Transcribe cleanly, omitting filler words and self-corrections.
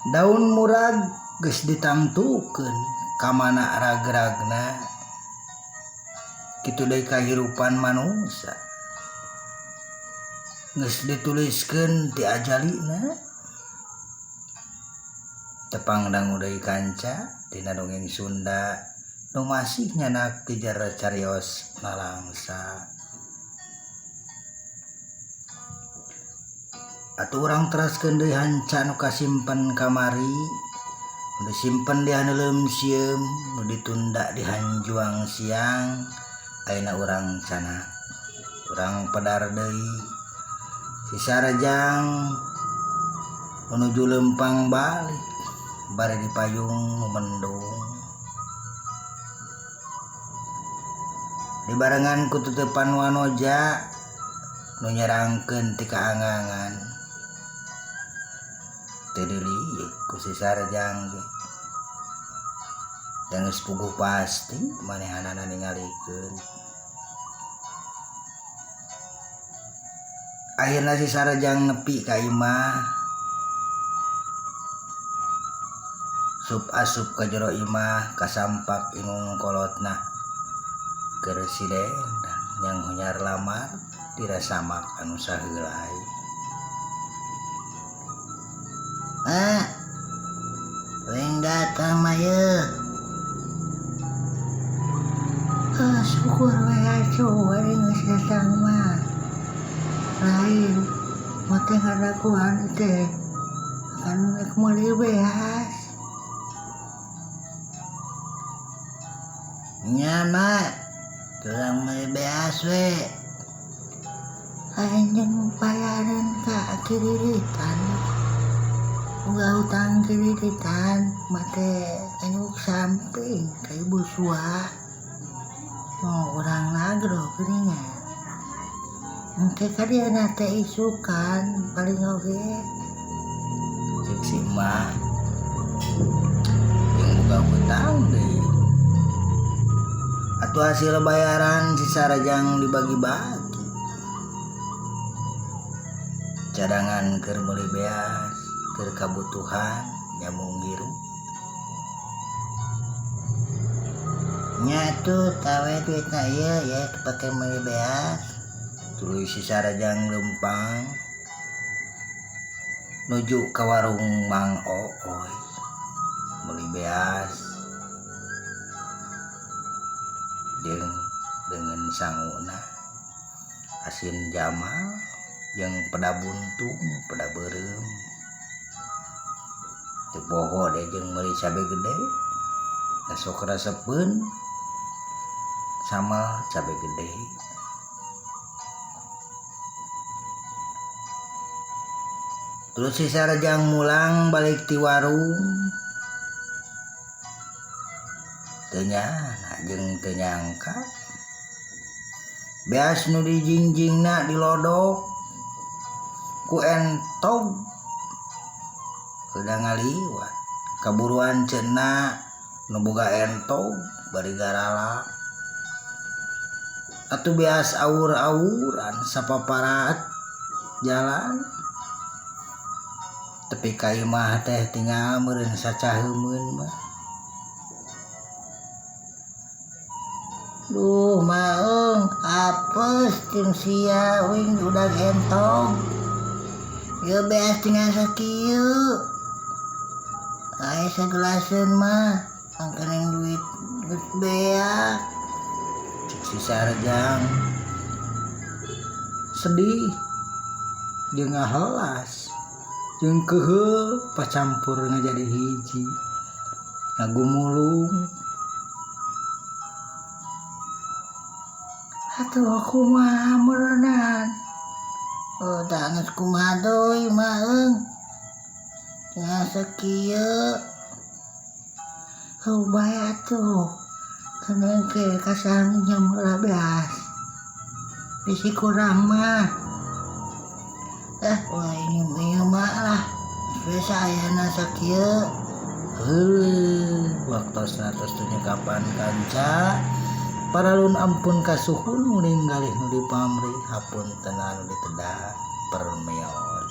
Daun murag geus ditangtukeun ka mana ragragna. Kitu deui kahirupan manusia. Geus dituliskeun ti ajalina. Tepang dangu deui kanca dina dongeng Sunda nu masih nyanak ti jero carios nalangsa. Atuh urang teraskeun deui hanca nu kasimpen kamari, nu disimpen di haneuleum sieum, nu ditunda di hanjuang siang, ayeuna urang canak. Urang pedar deui. Si Sarjang menuju lempang balik bari dipayung nu mendung. Dibarengan ku tutupan wanoja nu nyerangkeun ti kaangangan. Teu diliuk ku si Sarjang ge. Da geus puguh pasti manehanana ningalikeun. Akhirna si Sarjang nepi ka imah. Sup asup ka jero imah kasampak inung kolotna keur si Dendang yang hunyar lamar dirasamak anu saheulai. Ah, weng datang mah ye. Ah, syukur we atuh we geus datang mah. Lain mah teh ngadaguan teh kan rek meuli beas. Nya mak, tulang meuli beas we. Aing jeung bayaran ka kiriritan. Boga hutang kiriritan mah teh anyuk samping ka Ibu Sua. Oh, urang nagro geuningan. Engke ka dieu teh isukan paling oge. Cek si emak jeung boga hutang deui. Atuh hasil bayaran si Sarjang dibagi-bagi. Cadangan keur meuli beas, keur kabutuhan nyambung hirup. Nya atuh tawe duitna ieu ya dipake meuli beas. Tuluy si Sarjang leumpang nuju ka warung Mang Ooy meuli beas jeung dengan sanguna asin jamal jeung peda buntung peda beureum. Teu poho deh jeung meuli cabe gede da sok resepeun sama cabe gede. Terus si Sarjang mulang balik ti warung. Teu nyana jeung teu nyangka. Beas nu dijingjingna dilodok ku entog udah ngaliwat. Kaburuan cenah nu boga entog bari garala. Atuh beas awur-awuran sapaparat jalan. Tepi ka imah teh tinggal meureun sacaheumeun mah. Duh maung apes jeung sia wing udah entog. Ieu beas tinggal sakieu. Aya sagelaseun mah mangkaning duit geus beak. Cek si Sarjang sedih jeung ngahelas jeung keuheul pacampur ngajadi hiji ngagumulung. Atuh kumaha meureunnan? Oh, da geus kumaha deui maung. Tinggal sakieu. Heuh bae atuh. Cenah ke kasang nyam heula beas. Bisi kurang mah. Wah ini ieu mah lah. Biasa ayana sakieu. Heuh, waktosna tos teu nyekapan kanca. Paralun ampun kasuhun ninggalih nu dipamrih hapunten anu ditedah permios.